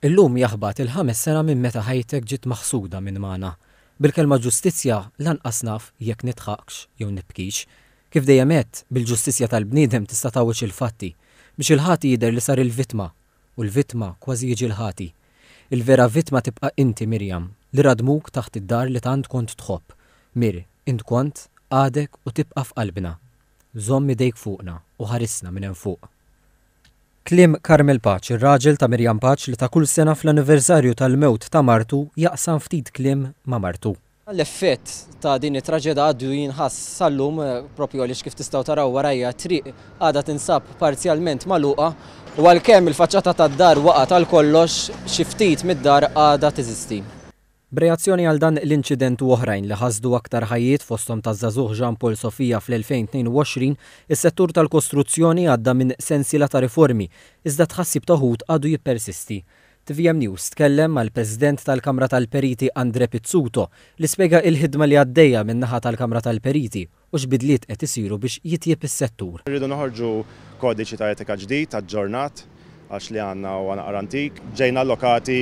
Illum jaħbat il-ħames sena minn meta ħajtek ġiet maħsuda minn magħna. Bil-kelma ġustizzja lanqas naf jekk nidħaqx jew nibkix. Kif dejjem għedt, bil-ġustizzja tal-bniedem tista' tgħawweġ il-fatti. Biex il-ħati jidher li sar il-vittma, u l-vittma kważi jiġi l-ħati. Il-vera vittma tibqa' inti Miriam, li radmuk taħt id-dar li tant kont tħobb. Mir, int kont, għadek u tibqa' f'qalbna. Żomm idejk fuqna u ħarisna minn hemm fuq. Kliem Carmel Pace, ir-raġel ta' Miriam Pace li ta' kull sena fl-anniversarju tal-mewt ta' martu jaqsam ftit kliem ma' martu. L-effett ta' din it-traġeda għadu jinħass sal-lum propju għaliex kif tistgħu taraw warajja t-triq għadha tinsab parzjalment magħluqa u għalkemm il-faċċata tad-dar waqgħet għal kollox, xi ftit mid-dar għadha teżisti. B'reazzjoni għal dan l-inċident u oħrajn li ħasdu aktar ħajjiet fosthom taż-żagħżugħ Jean Paul Sofia fl-2022, is-settur tal-kostruzzjoni għadda minn sensiela ta' riformi, iżda t-tħassib ta' wħud għadu jippersisti. Tvm News tkellem mal-President tal-Kamra tal-Periti Andre Pizzuto li spjega il-ħidma li għaddejja min-naħa tal-Kamra tal-Periti u x'bidliet qed isiru biex jitjieb is-settur. Irridu noħorġu kodiċi ta' etika ġdid, aġġornat, għax li għandna huwa naqra antik. Ġejna allokati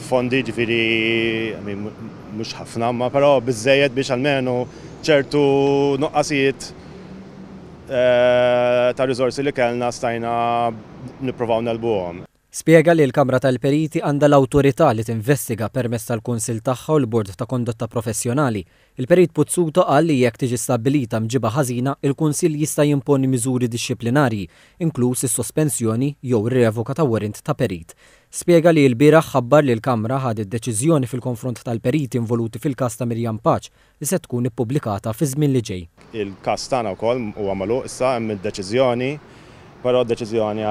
fondi, ġifieri, I mean, mhux ħafna, imma però biżżejjed biex almenu ċertu nuqqasijiet ta' riżorsi li kellna stajna nippruvaw negħlbuhom. Spjega li l-Kamra tal-Periti għandha l-awtorità li tinvestiga permezz tal-Kunsill tagħha u l-Bord ta' Kondotta Professjonali. Il-Perit Puzzuto qal li jekk tiġi stabbilita mġiba ħażina, il-Kunsill jista' jimponi miżuri dixxiplinarji, inkluż is-sospensjoni jew ir-revoka ta' warrant ta' perit. Spjega li ilbieraħ ħabbar li l-Kamra ħadet deċiżjoni fil-konfront tal-periti involuti fil-każ ta' Miriam Pace li se tkun ippubblikata fiż-żmien li ġej. Il-każ tagħna wkoll huwa magħluq issa, hemm id-deċiżjoni, però d-deċiżjoni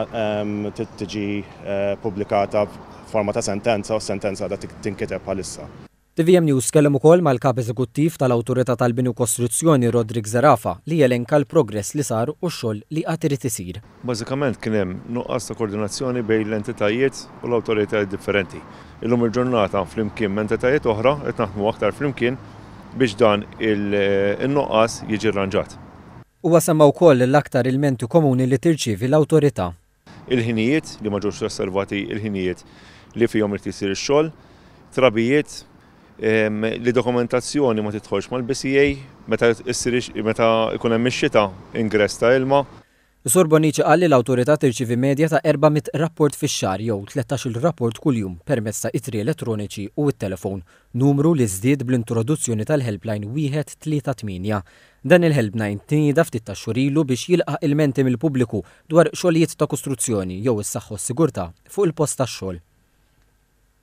trid tiġi ppubblikata f'forma ta' sentenza u s-sentenza għadha tinkiteb bħalissa. Tvm News tkellem ukoll mal-Kap Eżekuttiv tal-Awtorità tal-Bini u Kostruzzjoni Roderick Zerafa li jelenka l-progress li sar u x-xogħol li għad irid isir. Bażikament kien hemm nuqqas ta' koordinazzjoni bejn l-entitajiet u l-awtoritajiet differenti. Illum il-ġurnata flimkien ma' entitajiet oħra qed naħdmu aktar flimkien biex dan in-nuqqas jiġi rranġat. Huwa semma wkoll l-aktar ilmenti komuni li tirċievi l-Awtorità. Il-ħinijiet, li ma ġewx osservati l-ħinijiet li fihom irid isir ix-xogħol, trabijiet, li dokumentazzjoni ma tidħolx mal-BCA, meta issir meta jkun hemm ix-xita, ingress ta' ilma. Is-Sur Bonnici qal li l-Awtorità tirċievi medja ta' 400 rapport fix-xahar jew 13-il rapport kuljum permezz ta' ittri elettroniċi u t-telefon, numru li żdied bl-introduzzjoni tal-helpline 138. Dan il-helpline tnieda ftit tax-xhur ilu biex jilqa' ilmenti mill-pubbliku dwar xogħlijiet ta' kostruzzjoni jew is-saħħa u s-sigurtà fuq il-post tax-xogħol.